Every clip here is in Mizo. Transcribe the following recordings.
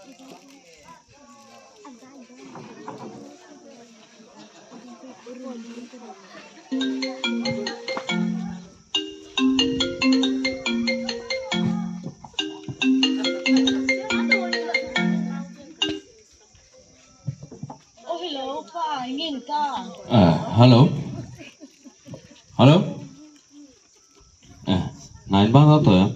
Oh hello pa eng nge ni ta? Ah hello hello eh nine bang tawh tawh em?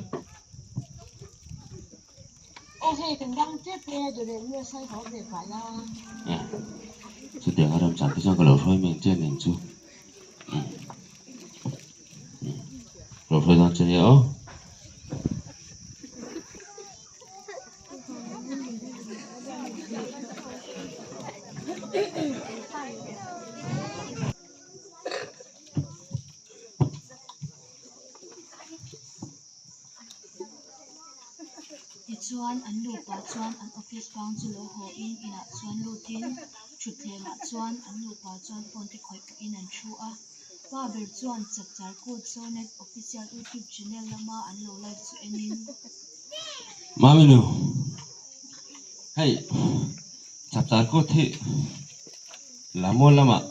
Aw hei kan dang tep e dawreh mi a sawi haw ve pah la. Eh chutiang a remchang te chuan ka lo hruai mai ang che nen chu umm umm lo hruai dawn che nia aw. Tichuan an nupa chuan an office bang chu lo haw in inah chuan lutin thutthleng ah chuan an nupa chuan phone te khawih pawhin an thu a. Pa ber chuan Chapchar Kut Zonet Official YouTube channel lama an lo live chu enin. Mami nu, hei Chapchar Kut hi Lammual lamah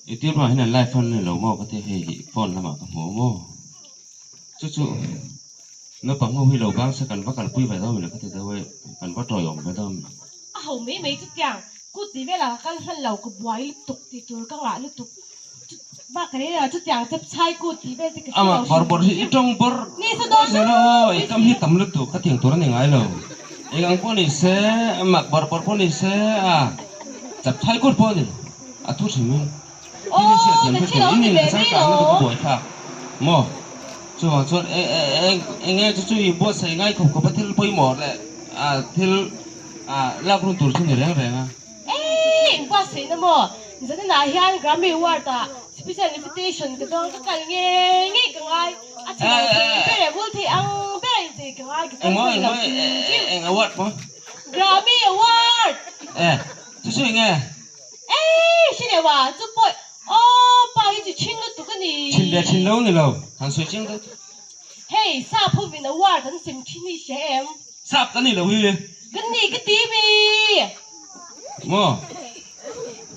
YouTube lamah hian an live a ni lo maw ka ti hei hi phone lamah ka hmu maw? Chu chu naupang ho hi lo bang se kan va kalpui ve dawn mile ka ti deuh e, kan va tawiawm ve dawn mile. A ho mai mai chutiang kut tih velah ka kal hman lo ka buai lutuk tih tur ka ngah lutuk chu bak ka rel a chutiang chep chhai kut tih vel te ka hre lo Amah bawr bawr hi i tawng bawr Ni sa dawn zel a aw i kam hi tam lutuk ka tiang tur a ni ngai lo. Eng ang pawh ni se mak bawr bawr pawh ni se a chap chhai kut pawh a ni lo a thu hrim in. Thil hi hriat thiam hret tur in in changkang na duh ka buai thlak maw? Chuvang chuan eng nge chu chu i buatsaih ngai khawp khawp a thil pawimawh leh thil lak run tur chu ni reng reng a. Eii in buatsaih na maw? Zanina hian Grammy Award ah special invitation ka dawng ka kal ngei ngei ka ngai a chhe lo thei ber e vul thei ang ber a inchei ka ngai ka kal hman lo hrim hrim. Eng award maw? Grammy Award! E chu chu eng nge? Eii hre deuh a, chu pawh aw pa hi chu chhing lutuk a ni. Chhin leh chhin lo ni lo, han sawi chiang deuh chu. Hei sap hovin award an sem thin hi hre em? Sap ka ni lo hi. Ka ni ka ti mi. Maw?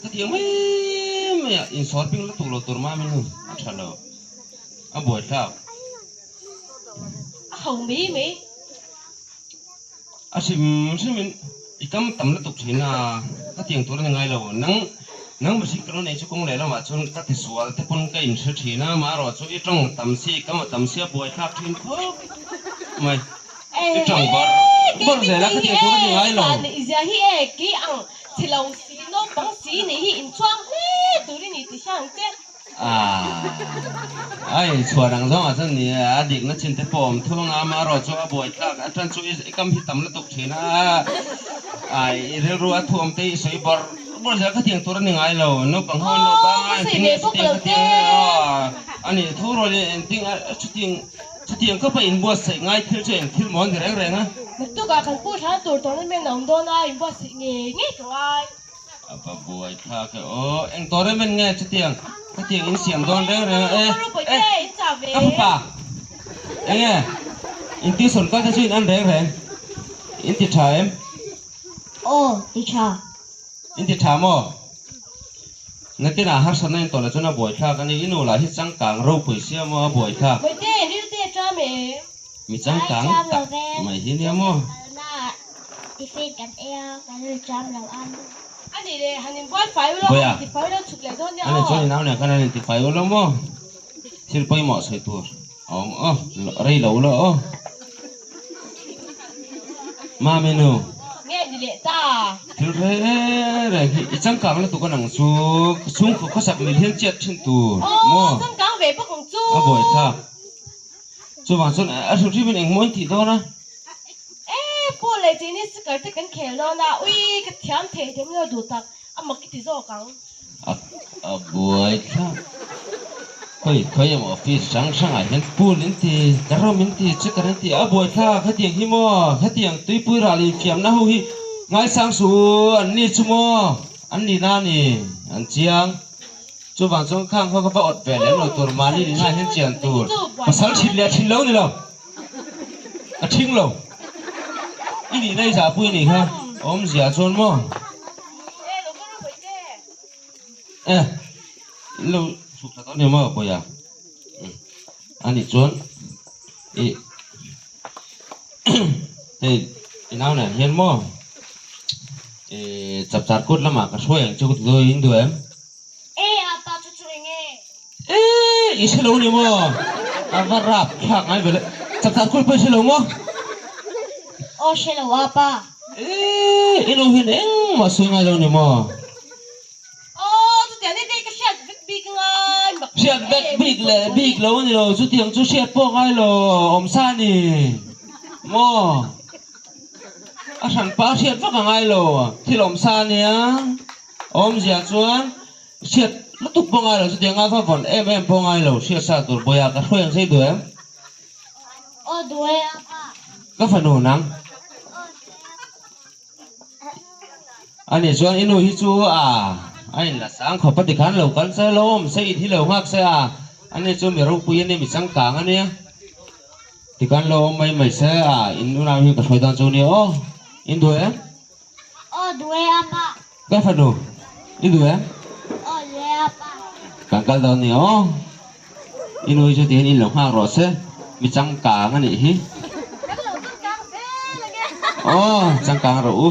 Ka ti ang mai mai a, insawr ping lutuk lo tur mah min a tha lo, a buaithlak. A ho mai mai. A hrim hrim in i kam tam lutuk thin a, ka tiang tur a ni ngai lo. Nang nang mihring ka lo nei chu kawng leh lamah chuan ka tisual te pawn ka inhre thin a, amaherawh chu i tawng tam si, i kam a tam si a buaithlak thin khawp mai. I tawng bar bar zel a, ka tiang tur a ni ngai lo. A inchhuan ang zawngah chuan ni a dikna chin te pawh a awm thung a, amaherawh chu a buai tlak a tan chu i kam hi tam lutuk thin a, i rilru a thuam te hi i sawi bawrh bawrh zel kha tiang tur a ni ngai lo, naupang ho an lo bang a, engtin nge chutiang khatiang nge a nih thu rual in engtin chutiang chutiang khawpa inbuatsaih ngai thil chu eng thil maw a ni reng reng a. Naktukah kan pu thlan tur tournament a awm dawn a, inbuatsaih ngei ngei ka ngai. A va buai thlak e aw. Eng tournament nge chutiang khatiang in siam dawn reng reng a e e ka fapa eng nge in tuition kal te chu in an reng reng in ti tha em? Aw ti tha. In ti tha maw? Nakinah harsatna in tawh leh chuan a buai thlak a ni. I nu lah hi changkang ropui sia maw a buai thlak. Bawihte rilte a ṭam em? Mi changkang tak mai hi nia maw? Tiffin kan ei a, kan ri ṭam lo a. A nih leh han inbual fai u lo, han intifai u lo chhuk leh dawn nia aw. A nih chuan inau nen khan han intifai u lo maw? Thil pawimawh sawi tur a awm aw, rei lo la aw. Mami nu. Nge ni leh ta. Thil reng reng hi i changkang lutuk a nang chu, chhungkaw khawsak mil hian chiat thin tur maw? Aw, changkang ve bawk ang chu. A buaithlak. Chuvang chuan a hrilh hrim in engmaw in tih dawn a? E, Pu leh Chinese sticker te kan khel dawn a, ui ka thiam thei dem lo duh tak, a mak i ti zawk ang. A a buai thlap. Khawi khawi emaw office hrang hrangah hian pool in ti, carrom in ti, checker in ti, a buai thlak hetiang hi maw, hetiang tuipui ral infiamna ho hi ngaisang suh u, an ni chu maw, an ni na ni, an chiang. Chuvang chuan khang khaw ka va awt ve lem lo tur mahni ni hna hian chian tur pasal thin leh a thin lo ni lo a thing lo. I nihna i zahpui a nih kha. Awmzia chuan maw? E, in lo chhuk thla tawh nia maw Bawiha? A nih chuan i hei i nau nen hian maw i chapchar kut lamah ka hruai ang che ka ti dawn in duh em? E, apa chu chu eng e? E, i hre lo ni maw? A va rap thlak ngai ve le. Chapchar kut pawh i hre lo maw? Aw hre lo apa. E, i nu hian engmah sawi ngai lo ni maw? Aw, chutiang ni te ka hriat vek bik ngai mak. Hriat vek bik leh bik lo a ni lo, chutiang chu hriat pawh ngai lo awm sa a ni maw? A hranpa hriat vak a ngai lo, thil awm sa a nia. Awmzia chuan hriat lutuk pawh ngai lo, chutiang a va vawn em em pawh ngai lo, hriat sa tur bawiha ka hruai ang sei duh em? Aw duh e a pa. Ka fanu nang. Ani chuan i nu hi chu a a in la sang khawp a tikhan lo kal se lo awm se i thi lo nghak se a, ani chu mi ropui a nia mi changkang a nia tikhan lo awm mai mai se a, in unau hi ka hruai dawn chu nia aw, in duh em? Aw duh e a pa. Ka fanu, i duh em? Aw duh e a pa. Kan kal dawn nia aw. I nu hi chu tihian in lo nghak rawh se, mi changkang a nih hi. Kan lo changkang zel ang e. Aw, changkang rawh u.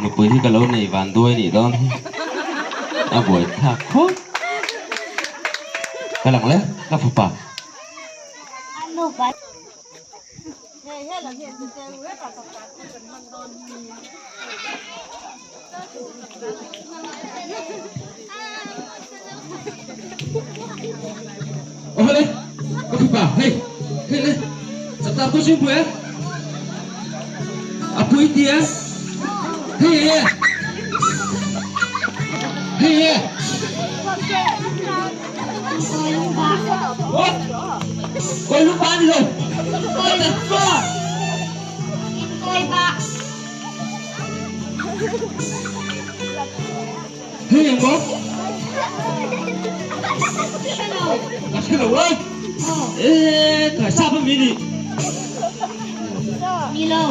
Nupui hi ka lo nei van duai nih dawn hi. A buai thlak khawp. Ka lang le, ka fapa. A nupa. Awle, ka fapa, hei, hei le, chapchar kut zing pui e, a pui ti e, hei e, hei e. Kawi lung pa a ni lo. Hei eng maw? Ka hre lo a. Ee, ka sap a mi ni. Ni lo.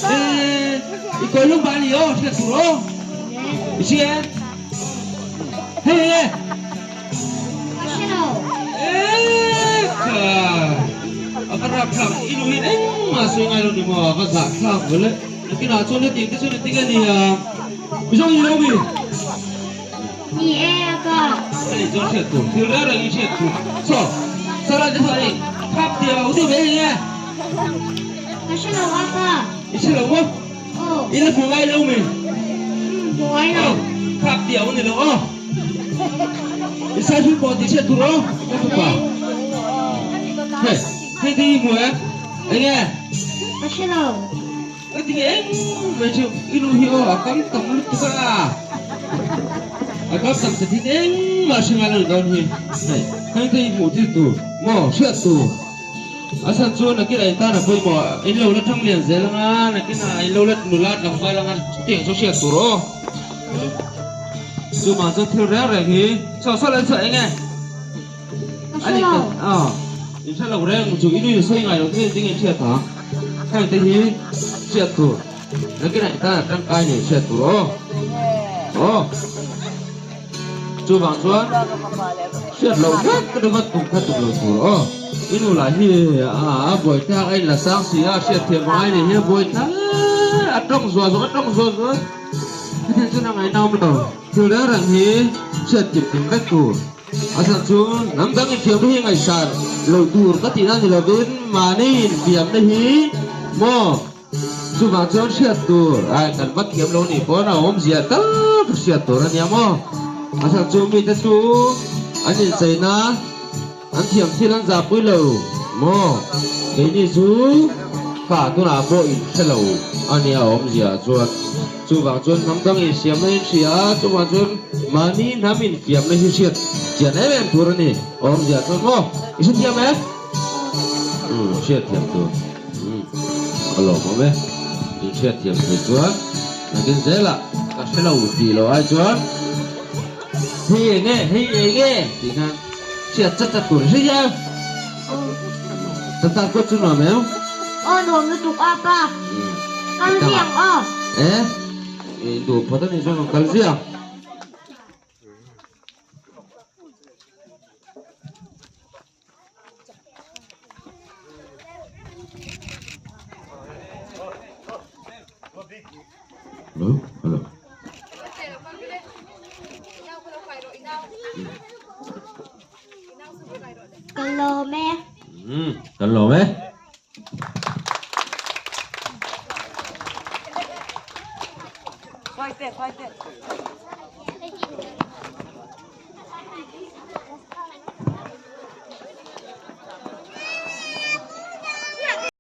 Ee, i kawi lung pa a ni aw, hriat tur aw. I hria e? Hei e. Ka hre lo. Ee ka a va rap thlak i nu hian engmah sawi ngai lo ni maw a va zah thlak ve le nakinah chuan hetiang te chuan engtin nge ni a Mizo ni lo mi? Ni e a pa. Hei chuan hriat tur thil reng reng i hriat tur saw Sarah te chuan hei khap tia u deuh ve eng e? Ka hre lo a pa. I hre lo maw? Aw. I la hmu ngai lo mi? Umm hmu ngai lo. Khap tia u ni lo aw. I sai hlim pawh tih hriat tur aw ka fapa. Hei, hei te hi hmu em? Eng nge? Ka hre lo. Ka ti nge eng mai chu i nu hi aw a kam tam lutuk a. A kam tam sa thin eng mah hre ngai lo ni dawn hi. Hei, hei te hi hmuh tir tur maw hriat tur. A chhan chu nakinah in tan a pawimawh in lo la thang lian zel anga nakinah in lo la nula tlangval anga chutiang chu hriat tur aw. Chuvang chuan thil reng reng hi saw saw leh chhuah eng e? Ka hre lo. Aw, in hre lo reng chu i nui sawi ngai lo te ding in hriat ang. Heng te hi hriat tur nakinah i tan a tangkai nei hriat tur aw. Aw. Chuvang chuan hriat loh vek ka ringawt tum kha tum lo tur aw. I nu lah hi a buai thlak a in la sang si a, hriat thiam angai nei hi a buai thlak a tawng zuah zuah a tawng zuah zuah. Hetiang chuan a ngaihna awm lo. Thil reng reng hi hriat kim kim vek tur. A chhan chu hnam dang infiamna hi ngaihsan lo tur ka tihna ni lovin mahni infiamna hi maw chuvang chuan hriat tur ai kan va thiam lo nih pawn a awmzia tal ka hriat tur a nia maw. A chhan chu mite chu an incheina An thiam thil an zahpui lo maw? Keini chu kha tunah pawh in hre lo a nia awmzia chuan. Chuvang chuan hnam dang insiamna in hria a, chuvang chuan mahni hnam infiamna hi hriat chian em em tur a ni awmzia chuan maw? I hrethiam em? Umm hriatthiam tur. Umm a lawmawm e. In hriatthiam thei chuan nakin zelah ka hre lo tih loh ai chuan. Hei eng nge, hei eng nge tih khan hriat chat chat tur hria. Chapchar kut chu nuam em? Aw nuam lutuk a pa. Kal ziang aw. E i duh phawt a nih chuan kan kal ziang. Hello hello. Ka lawm e. Umm kan lawm e.